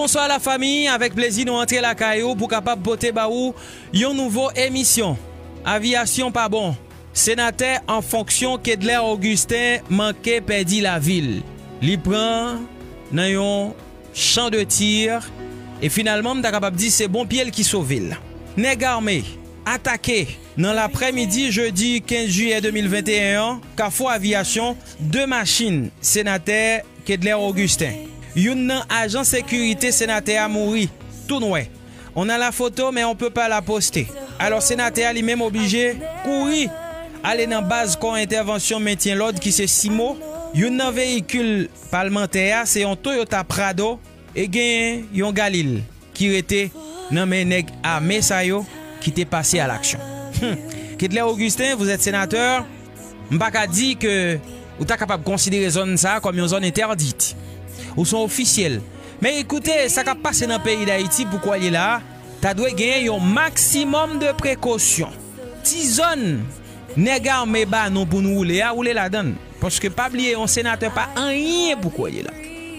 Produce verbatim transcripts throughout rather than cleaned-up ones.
Bonswa lafanmi, avèk plezi nou antre lakay ou pou kapab pote ba ou yon nouvo emisyon. Aviyasyon pa bon. Senatè an fonksyon Kedler Augustin manke pèdi lavi l. Li pran nan yon chan de tir e finalman m ta kapab di se bon pye l ki sove l. Nèg ame atake nan laprèmidi jedi kenz jiyè de mil venteyen an, Kafou Aviyasyon, de machin senatè Kedler Augustin. Youn nan ajan sekirite senatè a mouri tou nwè. On a la photo, mais on peut pas la poster. Alò, senatè a li menm oblije kouri ale nan baz kò entèvansyon mentyen lòd ki se simo. Youn nan veyikil palmantè a se yon Toyota Prado e genyen yon galil ki rete nan men nèg ame sa yo ki te pase a laksyon. Hmm. Kedler Augustin, vous êtes sénateur, m pa ka di ke ou ta kapab konsidere zòn sa a kòm yon zòn entèdit. Ou se yon ofisyèl. Men ekoute, sa k ap pase nan peyi Dayiti pou kwè l ye la a, ta dwe genyen yon maksimòm de prekosyon. Ti zòn nèg ame ba nou pou n woule a, woule ladan l. Paske pa bliye, yon senatè pa anyen pou kwè l ye la.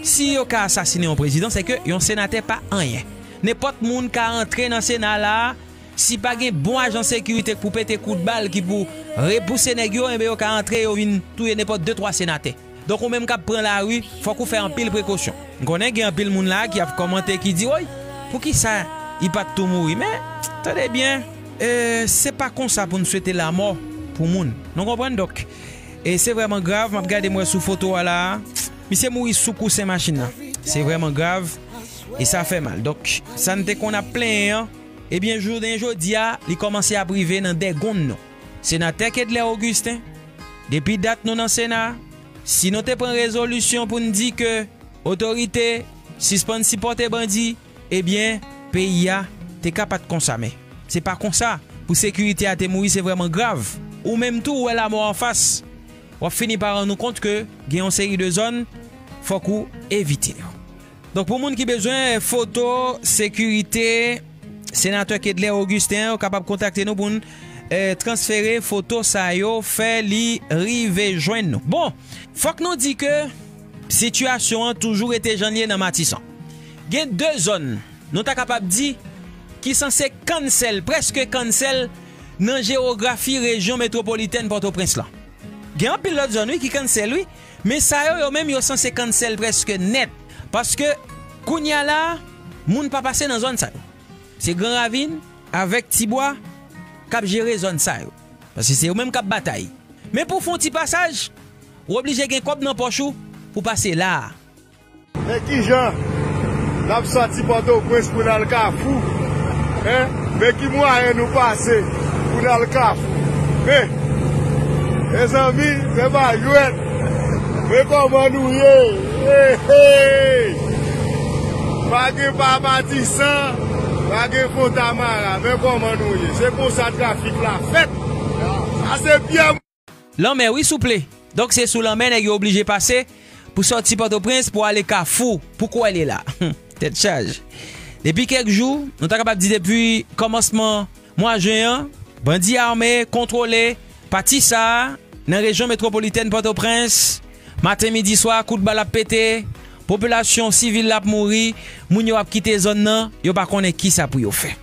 Si yo ka asasinen yon prezidan, se ke yon senatè pa anyen. Nenpòt moun ka antre nan Sena la a, si pa gen bon ajan sekirite k pou pete kout bal ki pou repouse nèg yo, enben yo ka antre, yo vin touye nenpòt de twa senatè. Donk ou menm k ap pran lari, fòk ou fè anpil prekosyon. M konnen gen anpil moun la a ki ap kòmante, ki di, woy, poukisa li pa t tou mouri? Men, tande byen, e, se pa konsa pou n swete lanmò pou moun. Nou konprann? Donk, e se vrèman grav, m ap gade m wè sou foto a la a. Misye mouri sou kousen machin nan. Se vrèman grav e sa fè mal. Donk, sa n te konn ap plenyen an, ebyen, jounen jodi a, li kòmanse ap rive nan dègonn nou. Senatè Kedler Augustin, depi dat nou nan Sena, si nou te pran rezolisyon pou n di ke otorite sispann sipòte bandi, ebyen, peyi a te ka pa t konsa. Men se pa konsa. Pou sekirite a te mouri, se vrèman grav. Ou menm tou, ou wè lanmò anfas. W ap fini pa rann ou kont ke gen yon seri de zòn, fòk ou evite yo. Donk, pou moun ki bezwen foto sekirite senatè Kedler Augustin, ou kapab kontakte nou pou n, eh, transfere foto sa yo, fè li rive jwenn nou. Bon, fòk nou di ke sitiyasyon an toujou rete jan l ye nan Matisan. Gen de zòn, nou ta kapab di, ki sanse cancel, prèske cancel nan jewografi rejyon metwopolitèn Pòtoprens lan. Gen anpil lòt zòn, wi, ki cancel, wi. Men sa yo, yo menm, yo sanse cancel prèske nèt. Paske, kounye a la, moun pa pase nan zòn sa yo. Se Gran Ravin avèk Tibwa k ap jere zòn sa yo. Paske se yo menm k ap batay. Men pou w fè yon ti pasaj, ou oblije gen kòb nan pòch ou pou pase la a. Men kijan n ap sòti Pòtoprens pou n al Kafou? Hein? Men ki mwayen nou pase pou n al Kafou? Men, mezanmi, se pa jwèt. Men kòman nou ye? Hey, hey! Pa gen pa Matisan, pa gen Fontamara. Men kòman nou ye? Se konsa trafik la fèt. Sa se pyè Lanmè, wi, souple. Donk, se sou lanmè nèg yo oblije pase pou sòti Pòtoprens pou ale Kafou. Pou kwè l ye la. Tèt chaje. Depi kèk jou, nou ta kapab di depi kòmansman mwa jen an, bandi ame kontwole pati sa a nan rejyon metwopolitèn Pòtoprens. Maten, midi, swa, kout bal ap pete, popilasyon sivil la ap mouri, moun yo ap kite zòn nan, yo pa konnen kisa pou yo fè.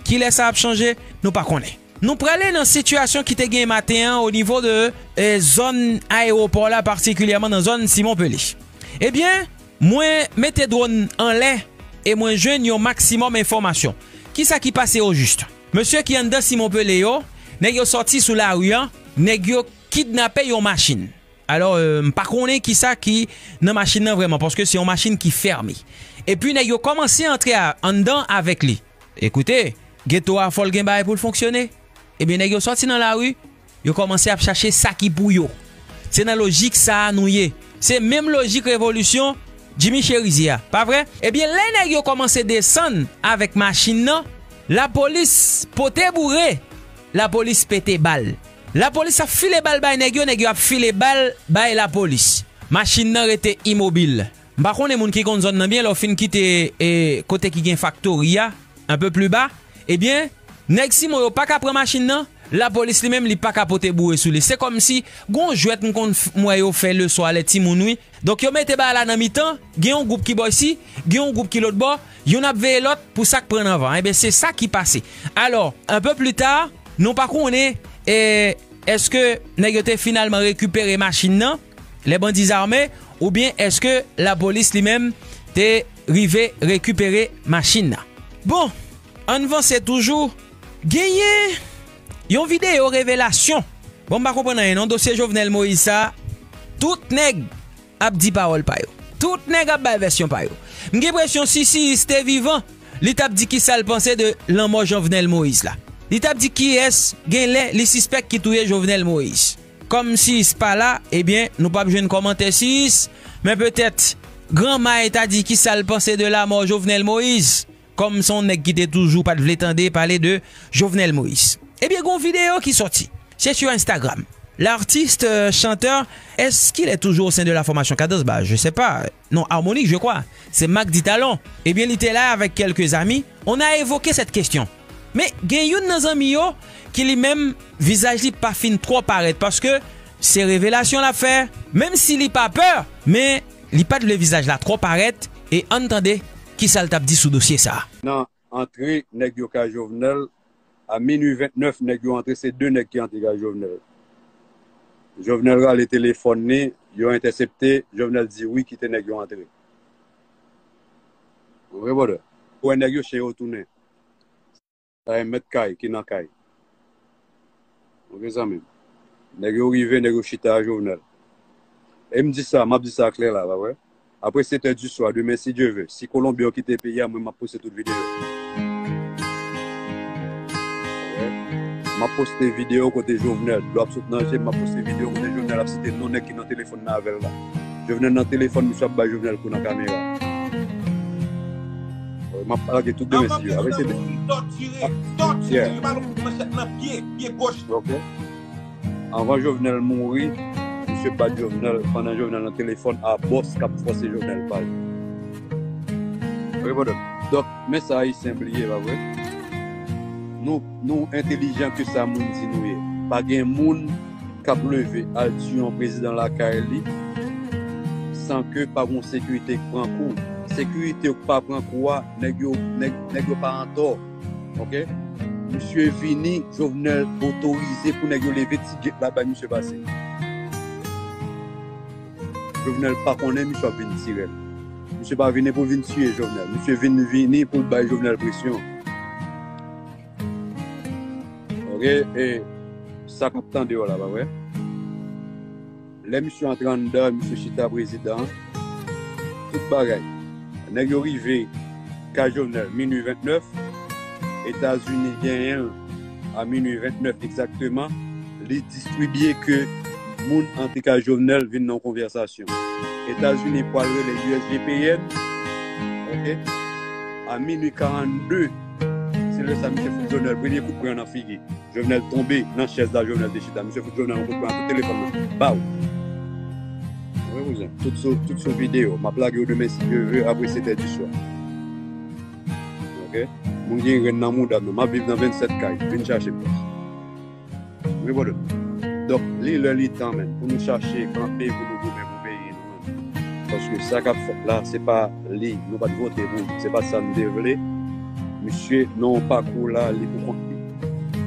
Kilè sa ap chanje? Nou pa konnen. Nou prale nan sitiyasyon ki te gen maten an o nivo de, eh, zòn ayewopò la, patikilyèman nan zòn Simon Pelé. Ebyen, mwen mete dwòn anlè e mwen jwenn yon maksimòm enfòmasyon. Kisa ki pase o jis? Mesye ki anndan Simon Pelé yo, nèg yo sòti sou lari a, nèg yo kidnape yon machin. Alò, euh, m pa konnen kisa ki nan machin nan vrèman, paske se yon machin ki fèmen. Epi nèg yo kòmanse antre a, anndan avèk li. Ekoute, geto a fò l gen bagay pou l fonksyone. Ebyen, nèg yo sòti nan lari, yo kòmanse ap chache sa ki pou yo. Se nan lojik sa a nou ye. Se menm lojik revolisyon Jimmy Chérizier a, pa vre? Ebyen, lè nèg yo kòmanse desann avèk machin nan, lapolis pote boure, lapolis pete bal. Lapolis ap file bal bay nèg yo, nèg yo ap file bal bay lapolis. Machin nan rete imobil. M pa konnen moun ki konn zòn nan byen, lè w fin kite, e, kote ki gen faktori a, un peu plus bas, ebyen, nèg Simon yo pa ka pran machin nan, Lapolis li menm, li pa ka pote boure sou li. Se kòmsi, gon jwèt m konn f- m wè yo fè leswa lè timoun, wi. Donk, yo mete bagay la nan mitan, gen yon gwoup ki bò isi, gen yon gwoup ki lòt bò, youn ap veye lòt pou sa k pran nan van. Enben, se sa ki pase. Alò, un peu plus tard, nou pa konnen, e, èske nèg yo te finalman rekipere machin nan, les bandits armés, oubyen èske lapolis li menm te rive rekipere machin nan. Bon, ann vanse toujou, genyen yon videyo revelasyon. Bon, m pa konprann anyen non, dosye Jovenel Moïse sa, tout nèg ap di pawòl pa yo. Tout nèg ap bay vèsyon pa yo. M gen enpresyon si Siyis te vivan, li t ap di kisa l panse de lanmò Jovenel Moïse la. Li t ap di kiyès genlè li sispèk ki touye Jovenel Moïse. Kòm Siyis pa la, ebyen, nou p ap jwenn kòmantè Siyis, men petèt Gran May ta di kisa l panse de lamò Jovenel Moïse, kòm se yon nèg ki te toujou pa t vle tande pale de Jovenel Moïse. Ebyen, gon videyo ki sòti. Se sur Instagram. L'artiste, euh, chanteur, est-ce qu'il est toujours au sein de la formation Cadence? Bah, je sais pas. Non, Harmonik, je crois. Se Mac Ditalon. Ebyen, li te la avèk kèlke zami. On a évoqué cette question. Men, gen youn nan zanmi yo ki li menm, vizaj li pa fin twò parèt paske se revelasyon l ap fè. Menm si li pa pè, men li pa t vle vizaj la twò parèt. E ann tande kisa l t ap di sou dosye sa a. Nan antre nèg yo kay Jovenel, a minui vennèf, nèg yo antre, se de nèg ki antre kay Jovenel. Jovenel rale telefòn li, yo entèsepte, Jovenel di wi, kite nèg yo antre. Ou konprann? Ou wè nèg yo chen yo tounen. Sa e mèt kay ki nan kay. Ok, zanmi m. Nèg yo rive, nèg yo chita a Jovenel. E m di sa, m ap di sa klè la, pa vre? Apre sèt è di swa, demen, si Dye ve, si Kolonbyen yo kite peyi a, mwen, m ap poste tout videyo. M ap poste videyo kote Jovenel, dlo ap sot nan je m, m ap poste videyo kote Jovenel ap site non nèg ki nan telefòn nan avè l la. Jovenel nan telefòn, misye ap bay Jovenel kou nan kamera. M ap lage tout demen si yo. Apre se de- Tòtire, tòtire, li ba l yon kout manchèt nan pye, pye goch. Ok. Anvan Jovenel mouri, misye bat Jovenel, pandan Jovenel nan telefòn a bòs k ap fòse Jovenel pale. Ok, brother. Donk, men sa Ayisyen bliye, pa vre? Nou, nou entelijan ke sa moun di nou ye. Pa gen moun k ap leve al tiye yon prezidan lakay li san ke pa gon sekirite k pran kou. Sekirite yo k pa pran kou a, nèg yo, nèg, nèg yo pa antò. Ok? Misye vini, Jovenel otorize pou nèg yo leve ti get la bay misye pase. Jovenel pa konnen misye ap vin tire l. Misye pa vini pou vin tiye Jovenel. Misye vin vini pou l bay Jovenel presyon. Ok? E sa k ap tande yo la, pa vre? Lè misye antre anndan, misye chita prezidan, tout bagay. Nèg yo rive kay Jovenel minui vennèf, Etazini genyen l a minui vennèf egzakteman, li distribye ke moun antre kay Jovenel vin nan yon konvèsasyon. Etazini pral rele U S G P N, ok, a minui karannde, se lè sa misye fout Jovenel premye kout pwen nan figi. Jovenel tonbe nan chèz la, Jovenel te chita. Misye fout Jovenel yon kout pwen ak tout telefòn nan. Baw! Wi, kouzen. Tout sou, tout sou videyo. M ap lage yo demen si Dye ve apre sèt è di swa. Ok? Moun gen grenn nan mouda m nan. M ap viv nan vennsèt kay. Vin chache m. Wi, brother. Donk, li lè li tan, menm, pou nou chache kanpe, pou nou goumen pou peyi nou. Paske sa k ap fèt la, se pa li, nou pa t vote pou li, se pa sa n te vle. Misye nan yon pakou la, li pou kont li.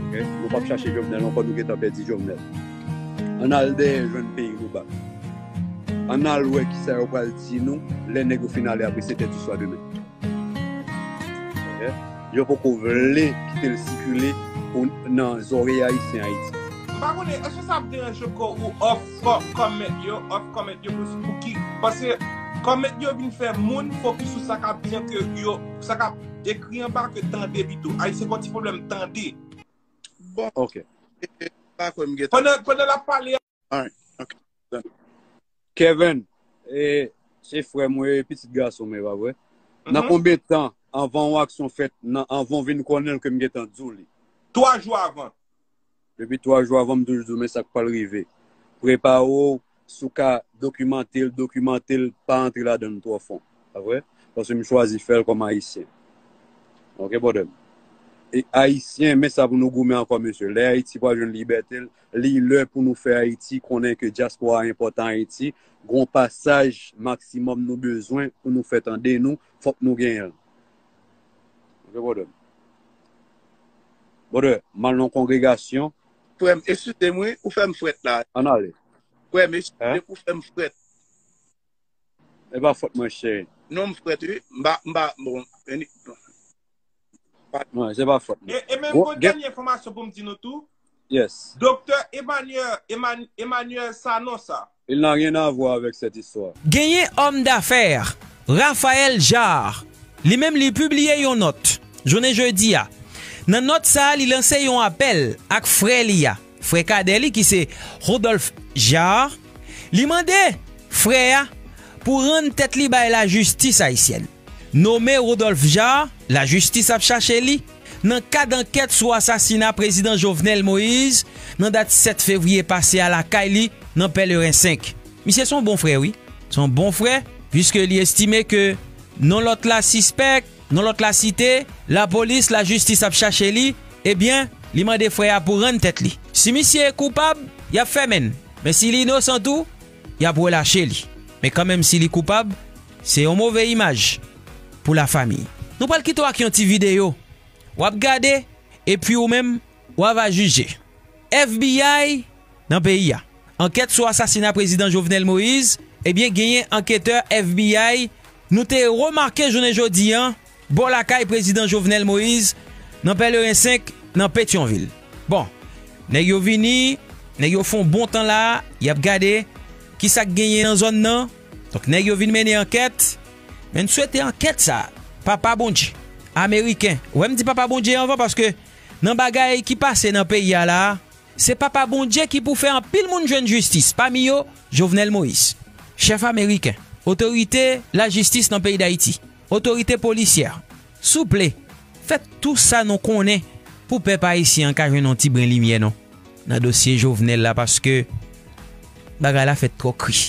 Ok? Nou p ap chache Jovenel ankò, nou gentan pèdi Jovenel. Ann al dèyè jwenn peyi nou ba. Ann al wè kisa yo pral di nou lè nèg yo fin ale apre sèt è di swa demen. Ok? Yo poko vle kite l sikile pou, nan zòrèy Ayisyen Ayiti. M pa konnen, èske sa ap deranje w ke ou off co- comment yo, off comment yo pou, pou ki? Paske comment yo vin fè moun fokis sou sa k ap di an ke yo, sa k ap ekri anba ke tande pito. Ayisyen gen yon ti pwoblèm tande. Bon. Ok. E, e, pa kwè m gentan. Pandan, pandan l ap pale a. Alright. Ok. Kevin, e, se frè mwen, pitit gason mwen, pa vre? Nan konbyen tan anvan yon aksyon fèt, nan, anvan w vin konnen l ke m gentan di w li? Twa jou avan. Depi twa jou avan, m toujou di w, men sa k pral rive. Prepare w, si w ka dokimante l, dokimante l, pa antre ladan l twò fon. Pa vre? Paske m chwazi fè l kòm Ayisyen. Ok, brother m? E Ayisyen, men sa pou nou goumen ankò, mesye. Lè Ayiti pral jwenn libète l, li lè pou nou fè Ayiti konnen ke dyaspora a enpòtan Ayiti. Gon pasaj maksimòm nou bezwen pou nou fè tande nou, fòk nou genyen l. Ok, brother. Brother, m al nan kongregasyon. Frè m, eskize m wi, ou fè m frèt la. Ann ale. Frè m, eskize m, ou fè m frèt. E pa fòt mwen, cheri. Non, m frèt wi. M pa, m pa, bon, eni-, Non, se pa fòt mwen. E, e menm gon dènye enfòmasyon pou m di nou tou. Yes. Doktè Emmanuel, Eman-, Emmanuel Sanosa. Il n'a rien à voir avec cette histoire. Genyen òmdafè Raphaël Jaar, li menm li pibliye yon nòt jounen jedi a. Nan nòt sa a, li lanse yon apèl ak frè li a, frè kadè li ki se Rodolphe Jaar. Li mande frè a pou rann tèt li bay lajistis ayisyèn. Nome Rodolphe Jaar, lajistis ap chache li nan kad ankèt sou asasina prezidan Jovenel Moïse nan dat sèt fevriye pase a lakay li nan Pèleren senk. Misye se yon bon frè, wi. Se yon bon frè, piske li estime ke non lòt la sispèk, non lòt la site, lapolis, lajistis ap chache li, ebyen, li mande frè a pou rann tèt li. Si misye koupab, y ap fèmen l. Men si li inosan tou, y ap relache li. Men kanmenm, si li koupab, se yon move imaj pou lafanmi. Nou pral kite w ak yon ti videyo. W ap gade, epi ou menm, w a va jije. F B I nan peyi a. Ankèt sou asasina prezidan Jovenel Moïse, ebyen, genyen anketè F B I nou te remake jounen jodi a, bò lakay prezidan Jovenel Moïse, nan Pèleren senk, nan Petyonvil. Bon, nèg yo vini, nèg yo fè yon bon tan la, y ap gade ki sa k genyen nan zòn nan. Donk, nèg yo vin mennen ankèt, men n swete ankèt sa, Papa Bondye, Ameriken, ou wè m di Papa Bondye anvan, paske nan bagay ki pase nan peyi a la, se Papa Bondye ki pou fè anpil moun jwenn jistis, pami yo, Jovenel Moïse, chèf ameriken, otorite lajistis nan peyi Dayiti, otorite polisyè. Souple, fè tou sa nou konnen pou pèp ayisyen an ka jwenn yon ti bren limyè non, nan dosye Jovenel la, paske bagay la fèt twò kri.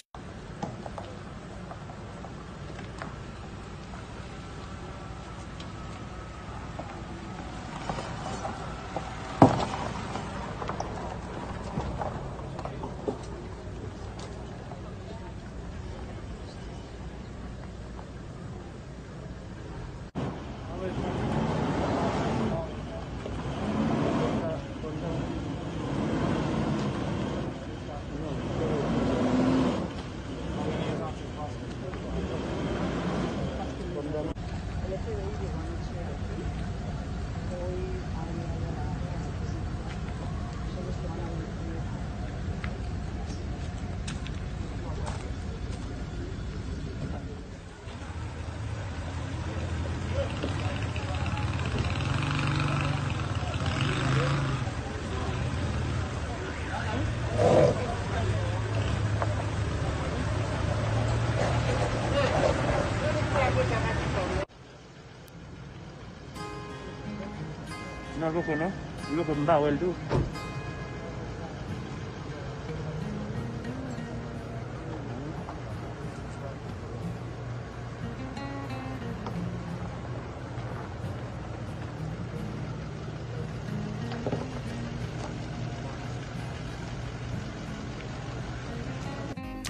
Non, poko non. Li poko, m pa wè l tou.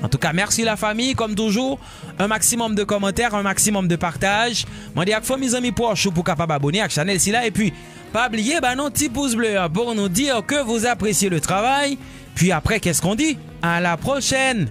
Antouka, mèsi lafanmi, kòm toujou, un maximum de commentaires, un maximum de partage. Mande ak fanmi, zanmi pwòch ou pou kapab abone ak chanèl sila. Epi, pa bliye ba nou ti pous ble a pour nous dire que vous appréciez le travail. Puis après, qu'est-ce qu'on dit? À la prochaine!